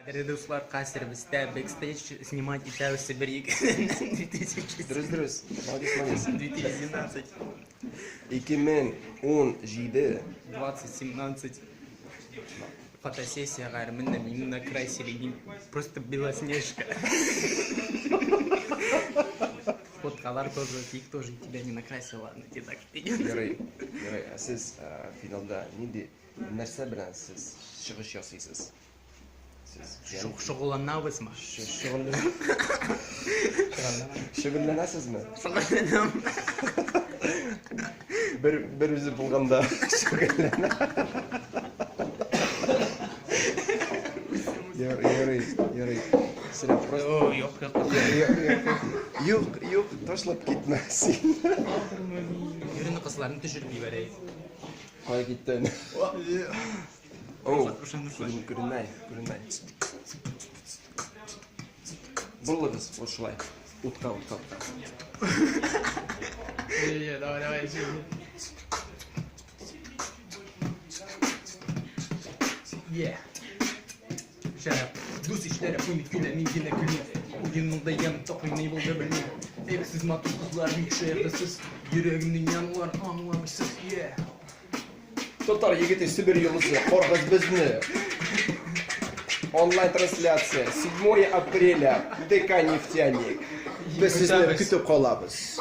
Кадерле дуслар, хәзер бездә бэкстейдж снимать итәбез Себер егетеннән 2000 Дөрес, дөрес. Молодец, молодец. 2012 2017. 2017 фотосессия гармында мине накрасили, мин просто Белоснежка. Фоткалар тоже, их тоже тебя не накрасил, ладно, тебе так идет. Ярый, ярый. Ә сез ә, финалда нинди нәрсә белән сез чыгыш ясыйсыз? Сез Шөгыльләнәбезме? Шөгыльләнәсезме? Шөгыльләнәм. Бер бер үзе булганда шөгыльләнә. Ярый, ярый, ярый. Син просто О, юк, юк, юк, юк, юк, ташлап китмә син. Йөрүне кызларны төшереп җибәрәйек. Кая киттең? Оу, күренмәй, күренмәй. Борылыгыз, вот шулай. Утка, утка, утка. Не, давай, давай, еще. Yeah. Шәрәп, дус ишләре куймый көлә, мин генә көлмим. Уенның да яме тапмый, ни булды белмим. Эх, сез матур кызлар, бик шаяртасыз. Йөрәгемнең януларын аңламыйсыз. Yeah. Татар егете Себер йолдызы, каргыз безне. Онлайн трансляция 7 апреля, ДК Нефтяник. Без сезне көтеп калабыз.